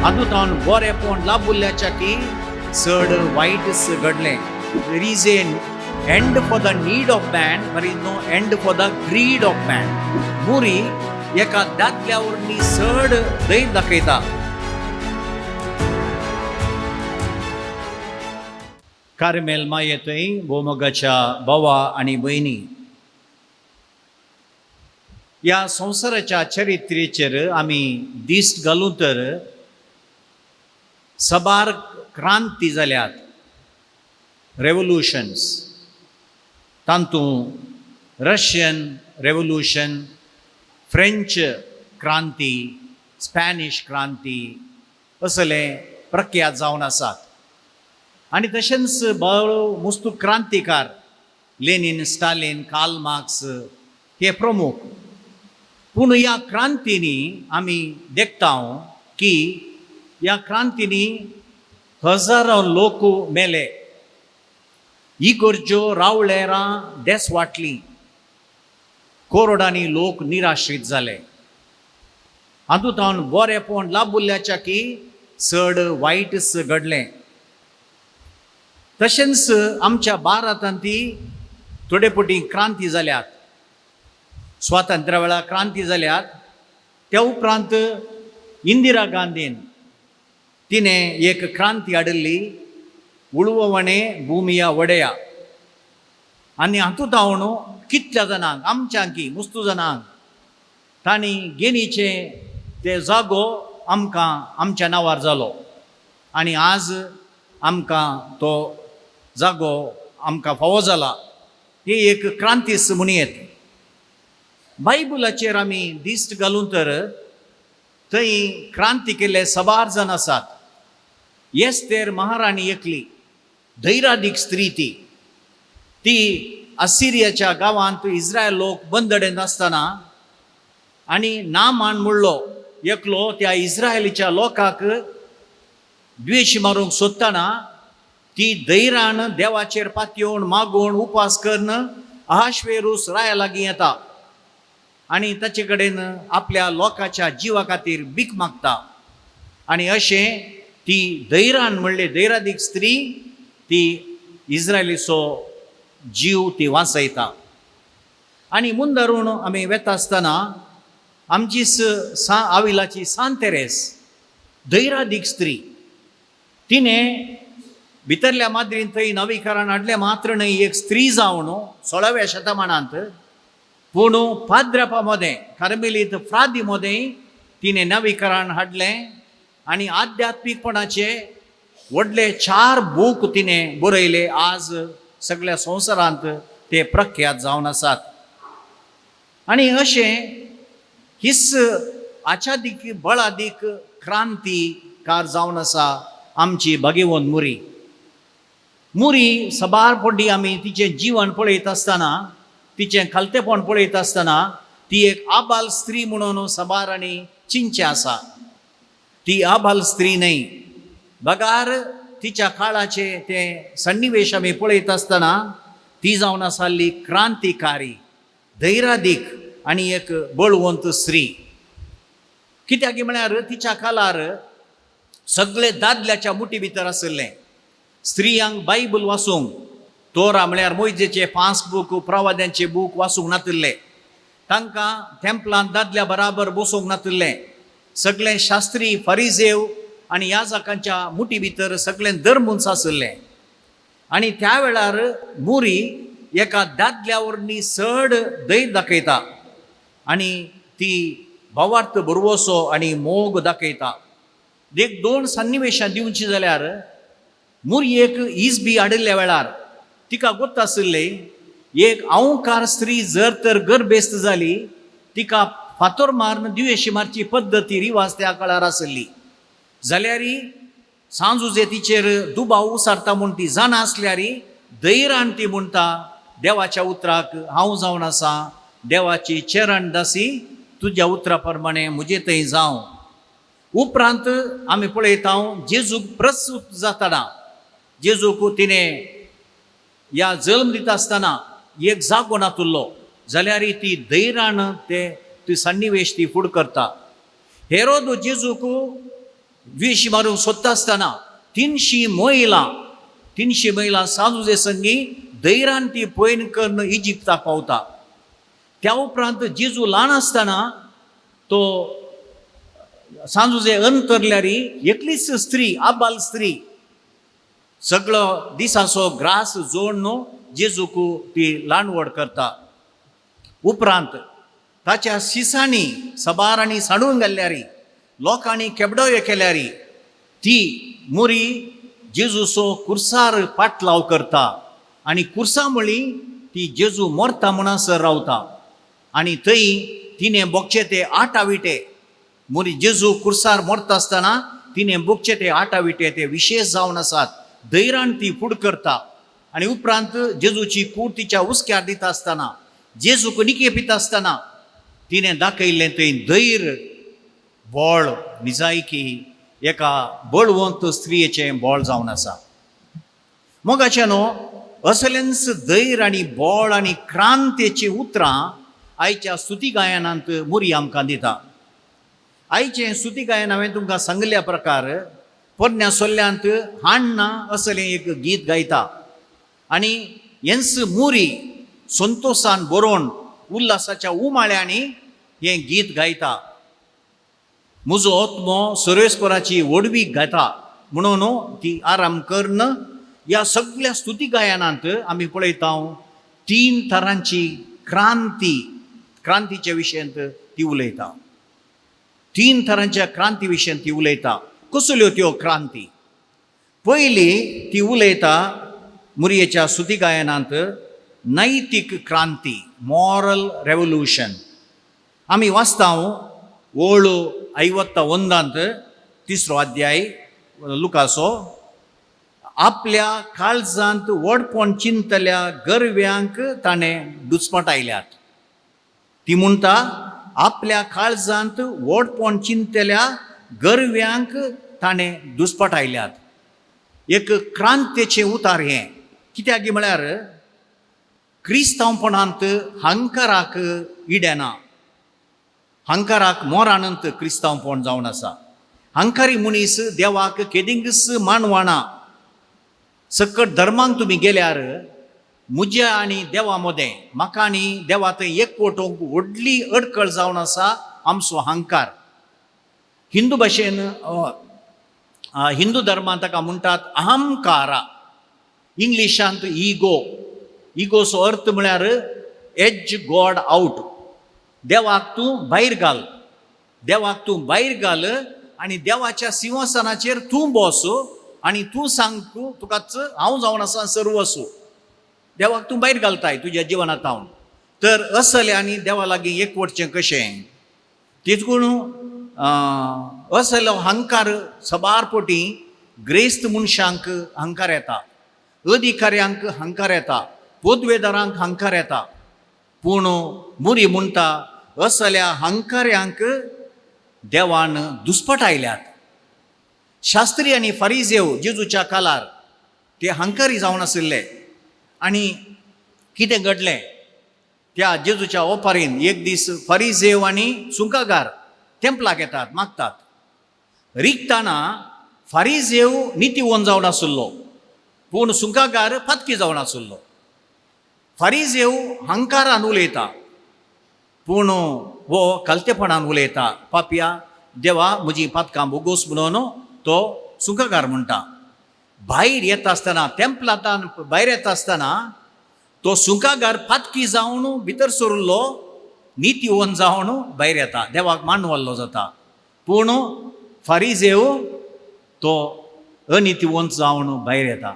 हातूंत बरेंपण लाबुल्ल्याच्या की चड वायटच घडलें. There is an end for the need of man, there is no end for the greed of man. मुरी एका दादल्या वरवीं चड धैर्य दाखयता. कार्मेल मायेंतय भोवमोगाच्या भावा आनी भयणी, ह्या संवसाराच्या चरित्रेचेर आमी दिश्ट घालूं तर साबार क्रांती जाल्यात, रेवोल्युशन्स. तातूंत रशियन रेवोल्युशन, फ्रेंच क्रांती, स्पॅनिश क्रांती असले प्रख्यात जावन आसात. आनी तशेंच बरो मुस्तू क्रांतीकार लेनीन, स्टालीन, कार्ल मार्क्स हे प्रमुख. पूण ह्या क्रांतींनी आमी देखता की ह्या क्रांतींनी हजारो लोक मेले, इगर्ज्यो, रावळेरां देस वाटली, कोरडांनी लोक निराश्रीत जाले. हातूंत बरेंपण लाबुल्ल्याच्या की चड वायटच घडलें. तशेंच आमच्या भारतांत ती थोडे फावटी क्रांती जाल्यात, स्वातंत्र्या वेळार क्रांती जाल्यात. त्या उपरांत इंदिरा गांधीन तिणें एक क्रांती हाडिल्ली, उळवणे भुमिया वडया. आनी हातूंत हांव कितल्या जाणांक, आमच्यांकी मुस्तू जाणांक तांणी गेनीचे ते जागो आमकां आमच्या नांवार जालो आनी आज आमकां तो जागो आमकां फावो जाला. ही एक क्रांतीच म्हणयेत. बायबलाचेर आमी दिश्ट घालून तर थंय क्रांती केल्ले साबार जाण आसात. एस्तेर महाराणी एकली धैरादीक स्त्री. ती ती असिरियाच्या गांवांत इस्रायल लोक बंदडेंत आसतना आनी नामान म्हणलो एकलो त्या इस्रायलीच्या लोकांक द्वेश मारूंक सोदतना ती धैरान देवाचेर पातयेवन मागून उपास करून अहाश्वेरूस राया लागीं येता आनी ताचे कडेन आपल्या लोकांच्या जिवा खातीर भीक मागता. आनी अशें ती धैरान म्हणले धैरादीक स्त्री ती इस्रायलीचो जीव ती वाचयता. आनी मुंदारून आमी वेता आसतना आमची सा आविलाची सांत तेरेस, धैरादीक स्त्री, तिणें भितरल्या माद्रीन थंय नवीकरण हाडलें मात्र न्हय एक स्त्री जावन 16व्या शतमानांत, पूण पाद्रपा मदें, कार्मेलीत फ्रादी मदें तिणें नवीकरण हाडलें आनी आध्यात्मीकपणाचे व्हडले 4 बूक तिणें बरयले. आज सगळ्या संवसारांत ते प्रख्यात जावन आसात. आनी अशें हीच आचादीक बळादीक क्रांतीकार जावन आसा आमची भागेवंत मुरी. मुरी साबार फावटी आमी तिचें जीवन पळयत आसतना, तिचें खालतेपण पळयत आसतना ती एक आबाल स्त्री म्हणून साबार आनी चिंतचें आसा. ती आबाल स्त्री न्हय, बगार तिच्या काळाचे ते सन्निवेश आमी पळयत आसतना ती जावन आसली क्रांतिकारी, धैरादीक आनी एक बळवंत स्त्री. कित्याक म्हळ्यार तिच्या काळार सगळे दादल्याच्या मुठी भितर आशिल्लें. स्त्रियांक बायबल वाचूंक, तोरा म्हळ्यार मोयजेचे 5 बूक, प्रवाद्यांचे बूक वाचूंक नातिल्ले. तांकां टेंपलांत दादल्या बराबर बसूंक नातिल्लें. सगळे शास्त्री, फरिजेव आनी याजकांच्या मुठी भितर सगळें धर्मूच आशिल्लें. आनी त्या वेळार मुरी एका दादल्या वरवीं चड धैर्य दाखयता आनी ती भावार्थ भरवसो आनी मोग दाखयता. देख 2 सन्निवेशां दिवची जाल्यार मुरयेक इजबी हाडिल्ल्या वेळार तिका गोत्त आशिल्लें एक अहंकार स्त्री जर तर गर्भेस्त जाली तिका फातोर मारून दिवेशी मारची पद्दती रिवाज त्या काळार आशिल्ली. जाल्यार सांजुजे तिचेर दुबाव उसारता म्हूण ती जाणा आसल्यार धैर्यान ती म्हणटा देवाच्या उतराक हांव जावन आसा देवाची चरण दासी, तुज्या उतरा प्रमाणे म्हजे थंय जावं. उपरांत आमी पळयता जेजूक प्रसूत जातना जेजूक तिणें ह्या जल्म दिता आसतना एक जागो नातुल्लो, जाल्यार ती धैर्यान ते ती सन्निवेश ती फुड करता. हेरोद जेजूक विश मारूंक सोदता आसतना 300 मैलां, 300 मैलां सांजुजे संगी धैरान ती पयण करून इजिप्ताक पावता. त्या उपरांत जेजू ल्हान आसतना तो सांजुजे अंतरल्यारी एकलीच स्त्री, आबाल स्त्री, सगळो दिसाचो ग्रास जोडून जेजूक ती ल्हान व्हड करता. उपरांत ताच्या शिसांनी सबारांनी सांडून घाल्ल्यारी, लोकांनी केबडोयो केल्यारी, ती मुरी जेजूचो कुर्सार पाटलाव करता आनी कुर्सा म्हळी ती जेजू मरता म्हणसर रावता. आनी थंय तिणें भोगचे ते आटाविटे, मुरी जेजू कुर्सार मरता आसतना तिणें भोगचे ते आटाविटे ते विशेश जावन आसात. धैरान ती फूड करता आनी उपरांत जेजूची कूड तिच्या हुस्क्यार दिता आसतना, जेजूक निके पिता आसतना तिणें दाखयल्लें थंय धैर, बळ निजायकी एका बळवंत स्त्रियेचें बळ जावन आसा. मोगाच्यानो, असलेंच धैर्य आनी बळ आनी क्रांतेचीं उतरां आयच्या स्तुती गायनांत मुरी आमकां दिता. आयचें स्तुती गायन हांवें तुमकां सांगिल्ल्या प्रकार पोरण्या सोल्ल्यांत हाण्णा असलें एक गीत गायता आनी हेंच मुरी संतोशान बरोवन उल्हासाच्या उमाळ्यांनी हें गीत गायता. म्हजो आत्मो सर्वेस्पराची व्हडवीक गायता म्हणून ती आराम करून ह्या सगळ्या स्तुती गायनांत आमी पळयता तीन तरांची क्रांती, क्रांतीच्या विशयांत ती उलयता. तीन तरांच्या क्रांती विशयांत ती उलयता. कसल्यो त्यो क्रांती? पयली ती उलयता मुरयेच्या स्तुती गायनांत नैतीक क्रांती, मॉरल रेवोल्युशन. आमी वाचता ओळ 51, तिसरो अध्याय लुकासो, आपल्या काळजांत व्हडपण चिंतल्या गरव्यांक ताणें दुचपटायल्यात. ती म्हणटा, आपल्या काळजांत व्हडपण चिंतल्या गरव्यांक ताणें दुस्पटायल्यात. एक क्रांतेचें उतार हें. कित्याक म्हळ्यार क्रिस्तांवपणांत हंकाराक इडेना, हंकाराक मोरानंत क्रिस्तांवपण जावन आसा. हंकारी मनीस देवाक केदिंगच मानवाना. सकट धर्मांक तुमी गेल्यार म्हज्या आनी देवा मदें, म्हाका आनी देवा थंय एकवटोवंक व्हडली अडकळ जावन आसा आमचो हंकार. हिंदू भाशेन, हिंदू धर्मांत ताका म्हणटात अहंकारा, इंग्लिशांत इगो. इगोचो अर्थ म्हळ्यार एज गॉड आउट. देवाक तूं भायर घाल, देवाक तूं भायर घाल आनी देवाच्या सिंहासनाचेर तूं बस आनी तूं सांग, तूं तुकाच हांव जावन आसा सर्वस्व. देवाक तूं भायर घालताय तुज्या जिवनांत हांव. तर असले आनी देवा लागीं एकवटचें कशें? तेच असलो हंकार सबार पटी ग्रेस्त मनशांक हंकार येता, अधिकाऱ्यांक हंकार येता, पदवेदारांक हंकार येता. पूण मुरी म्हणटा, असल्या हंकाऱ्यांक देवान दुस्पटायल्यात. शास्त्री आनी फारिजेव जेजूच्या कालार ते हंकारी जावन आशिल्ले. आनी कितें घडलें त्या जेजूच्या ओपारीन? एक दीस फारिजेव आनी सुंकागार तेंपलाक येतात, मागतात. रिगताना फारिजेव नितीवंत जावन आशिल्लो, पूण सुंकागार पातकी जावन आशिल्लो. फारिजेव हंकारान उलयता, पूण हो खालतेपणान उलयता. पापया देवा, म्हजी पातकां बोगोस म्हणून तो सुंकागार म्हणटा. भायर येता आसतना, तेंपलांतान भायर येता आसतना तो सुंकागार पातकी जावन भितर सरिल्लो, नितीवंत जावन भायर येता, देवाक मानवल्लो जाता. पूण फारिजेव तो अनितीवंत जावन भायर येता.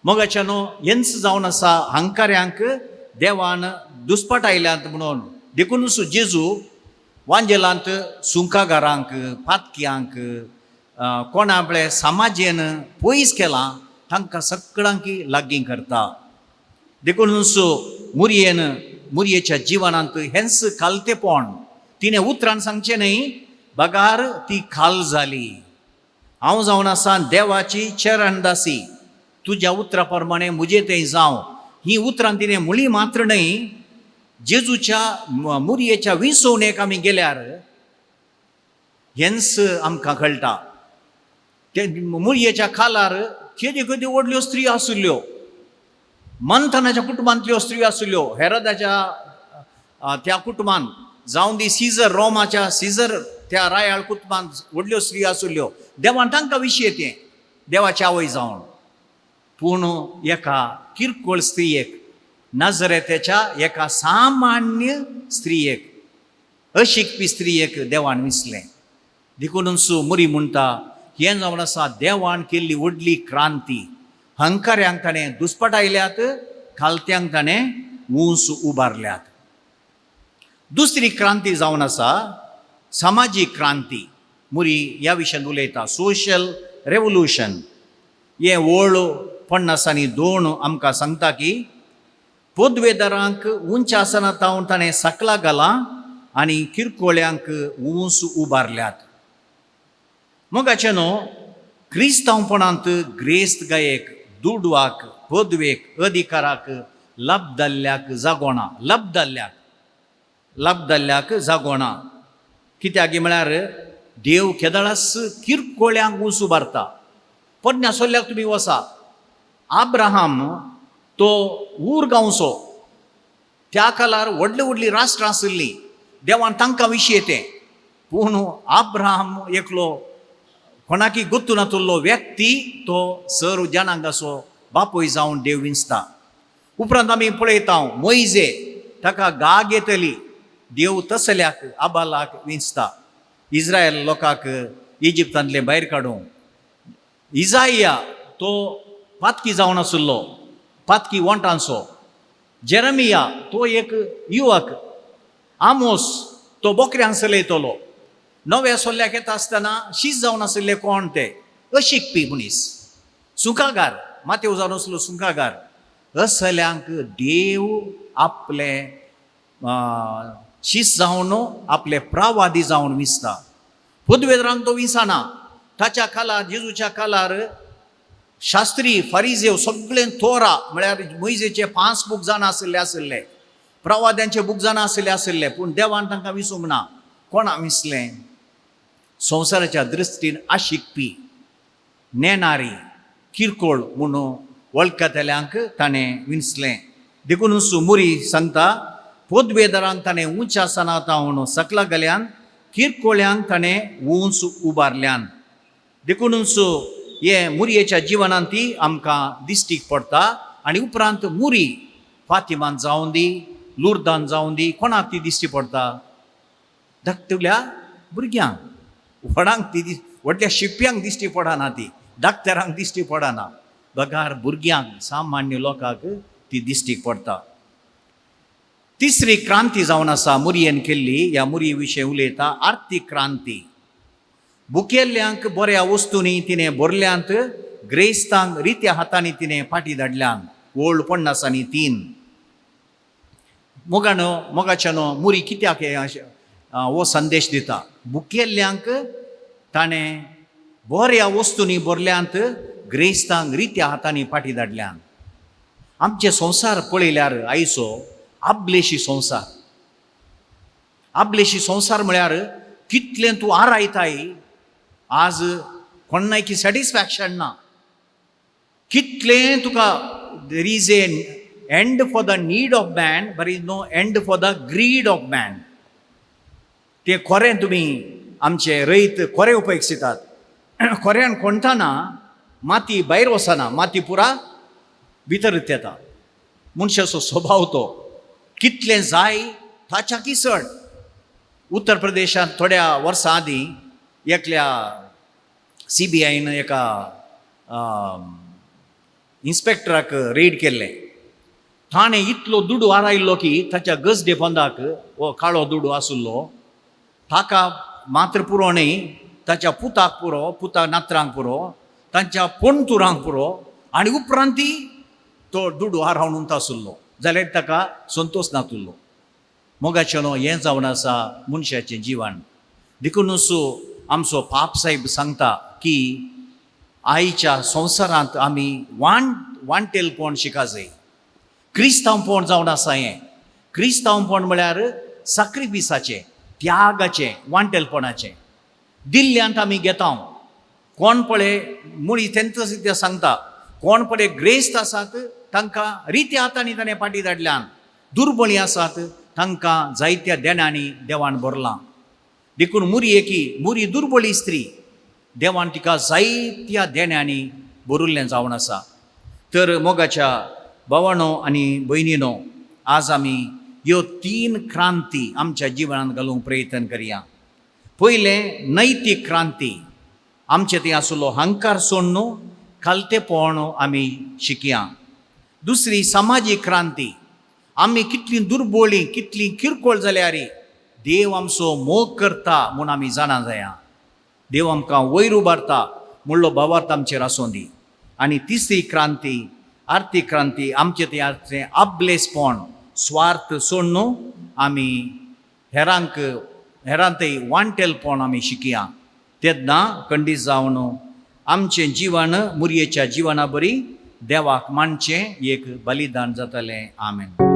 मोगाच्यानो, हेंच जावन आसा हंकाऱ्यांक देवान दुस्पटायल्यात म्हणून. देखूनच जेजू वांजेलांत सुंकागारांक, पातक्यांक, कोणा आपले समाजेन पयस केलां तांकां सगळ्यांकी लागीं करता. देखूनच मुरयेन, मुरयेच्या जिवनांत हेंच खालतेपण तिणें उतरान सांगचें न्हय, बगार ती खाल जाली. हांव जावन आसा देवाची चरणदासी, तुज्या उतरा प्रमाणे म्हजे थंय जावं. ही उतरां तिणें म्हणली मात्र न्हय, जेजूच्या मुरयेच्या विसवणेक आमी गेल्यार हेंच आमकां कळटा. ते मुरयेच्या खालार केद्यो केद्यो व्हडल्यो स्त्री आशिल्ल्यो, मंथनाच्या कुटुंबांतल्यो स्त्री आशिल्ल्यो, हेरोदाच्या त्या कुटुंबान जावं दी सीजर, रोमाच्या सीजर त्या रायाळ कुटुंबांत व्हडल्यो स्त्री आशिल्ल्यो. देवान तांकां विशय तें देवाची आवय जावन, पूण एका किरकोळ स्त्रियेक, नजरेतेच्या एका सामान्य स्त्रियेक, अशिकपी स्त्रियेक देवान विसलें. देखूनच मुरी म्हणटा, हें जावन आसा देवान केल्ली व्हडली क्रांती. हंकाऱ्यांक ताणें दुस्पटायल्यात, खालत्यांक ताणें ऊंच उबारल्यात. दुसरी क्रांती जावन आसा समाजीक क्रांती. मुरी ह्या विशयान उलयता, सोशल रेवोल्युशन. हें ओळ 52 आमकां सांगता की पदवेदारांक उंच आसना तावन ताणें सकला घालां आनी किरकोळ्यांक ऊंच उबारल्यात. मोगाचें न्हू, क्रिस्तांवपणांत ग्रेस्त गायेक, दुडवाक, पदवेक, अधिकाराक लब्दल्ल्याक जागोना, लब्दल्ल्याक, लब्दल्ल्याक जागोना. कित्याक म्हळ्यार देव केदळास किरकोळ्यांक ऊंच उबारता. पोरण्या सोल्ल्याक तुमी वसा, आब्राहाम तो ऊर गांवचो, त्या काळार व्हडली व्हडली राष्ट्रां आशिल्लीं, देवान तांकां विशय तें. पूण आब्राहाम एकलो कोणाकी गोत्तू नातुल्लो व्यक्ती, तो सर्व जनांगाचो बापूय जावन देव विंचता. उपरांत आमी पळयता मोयजे, ताका गाग येतली, देव तसल्याक आबालाक विंचता इस्रायल लोकांक इजिप्तांतले भायर काडूंक. इजाया तो पातकी जावन आशिल्लो, पातकी वोंटांचो. जेरमिया तो एक युवक. आमोस तो बोकऱ्यांक चलयतलो. नव्या सोल्ल्याक येता आसतना शीत जावन आशिल्ले कोण ते अशिकपी मनीस, सुंकागार, मातेव जावन आसलो सुंकागार. असल्यांक देव आपले शीस जावन, आपले प्रावादी जावन विसता. पदवेदरांक तो विसाना. ताच्या कालार, जेजूच्या कालार शास्त्री फारिजेव सगळे तोरा म्हळ्यार मोयजेचे 5 बूक जाणा आशिल्ले आशिल्ले, प्रवाद्यांचे बूक जाणा आशिल्ले आशिल्ले, पूण देवान तांकां विसूंक ना. कोणा विसलें? संवसाराच्या दृश्टीन आशिकपी, नेणारी, किरकोळ म्हणून वळखतल्यांक ताणें विंचलें. देखूनच मुरी सांगता, पदवेदारांक ताणें उंच आसना म्हणून सकला गेल्यान, किरकोळ्यांक ताणें उंच उबारल्यान. देखूनच हे मुरयेच्या जिवनांत ती आमकां दिश्टीक पडटा. आनी उपरांत मुरी फातिमान जावं दी, लुर्दान जावं दी, कोणाक ती दिश्टी पडटा? धाकटुल्या भुरग्यांक. व्हडांक ती व्हडल्या शिकप्यांक दिश्टी पडना ती, डाक्टरांक दिश्टी पडना, बगार भुरग्यांक, सामान्य लोकांक ती दिश्टीक पडटा. तिसरी क्रांती जावन आसा मुरयेन केल्ली, ह्या मुरये विशय उलयता, आर्थीक क्रांती. बुकेल्ल्यांक बऱ्या वस्तूंनी तिणें भरल्यांत, ग्रेस्तांक रित्या हातांनी तिणें फाटी धाडल्यान. ओल्ड 53. मोगानो, मोगाच्यानो, मुरी कित्याक हे अशें हो संदेश दिता? बुकेल्ल्यांक ताणें बऱ्या वस्तूंनी भरल्यांत, ग्रेस्तांक रित्या हातांनी फाटी धाडल्यान. आमचे संवसार पळयल्यार आयचो आबलेशी संवसार. आबलेशी संवसार म्हळ्यार कितलें तूं आरायताय, आज कोणायकी सॅटिस्फॅक्शन ना. कितलें तुका, there is a end for the need of man, but is no end for the greed of man. ते खोरें तुमी आमचे रयत खोरें उपेक्षितात. खोऱ्यान कोणताना माती भायर वचना, माती पुरा भितर येता. मनशाचो स्वभाव तो, कितलें जाय ताच्याकी चड. उत्तर प्रदेशांत थोड्या वर्सां आदीं एकल्या सीबीआयन एका इन्स्पेक्टराक रेड केल्लें. ताणें इतलो दुडू आरायल्लो की ताच्या गजडे पोंदाक हो काळो दुडू आशिल्लो. ताका मात्र पुरो न्हय, ताच्या पुताक पुरो, पुता नात्रांक पुरो, तांच्या पणतुरांक पुरो, आनी उपरांत ती तो दुडू आरावन आशिल्लो जाल्यार ताका संतोश नातुल्लो. मोगाचें हें जावन आसा मनशाचें जिवन. देखूनच आमचो पाप साहेब सांगता की आयच्या संवसारांत आमी वांटेलपण शिका जाय. क्रिस्तांवपण जावन आसा हें. क्रिस्तांवपण म्हळ्यार साक्रिफिसाचें, त्यागाचें, वांटेलपणाचें. दिल्ल्यांत आमी घेता. कोण पळय मुळी तेंच ते सांगता, कोण पळय ग्रेस्त आसात तांकां रित्या हातांनी ताणें पाटी धाडल्यान, दुर्बळी आसात तांकां जायत्या देण्यांनी देवान भरलां. देखून मुरी एकी मुरी दुर्बळी स्त्री देवान तिका जायत्या देण्यांनी भरिल्लें जावन आसा. तर मोगाच्या भावानो आनी भयणीनो, आज आमी ह्यो तीन क्रांती आमच्या जिवनांत घालूंक प्रयत्न करया. पयलें नैतीक क्रांती, आमचे थंय आसलो हंकार सोडून खालतेपण आमी शिकया. दुसरी समाजीक क्रांती, आमी कितलीं दुर्बोळीं कितलीं किरकोळ जाल्यार देव आमचो मोग करता म्हूण आमी जाणा जाया. देव आमकां वयर उबारता म्हणलो भावार्थ आमचेर आसूं दी. आनी तिसरी क्रांती आर्थीक क्रांती, आमचे थंय आसचें आपलेसपण स्वार्थ सोडून आमी हेरांक हेरांतय वांटेलपण आमी शिकया. तेन्ना खंडीत जावन आमचें जिवन मुरयेच्या जिवना बरी देवाक मानचें एक बलिदान जातलें. आमेन.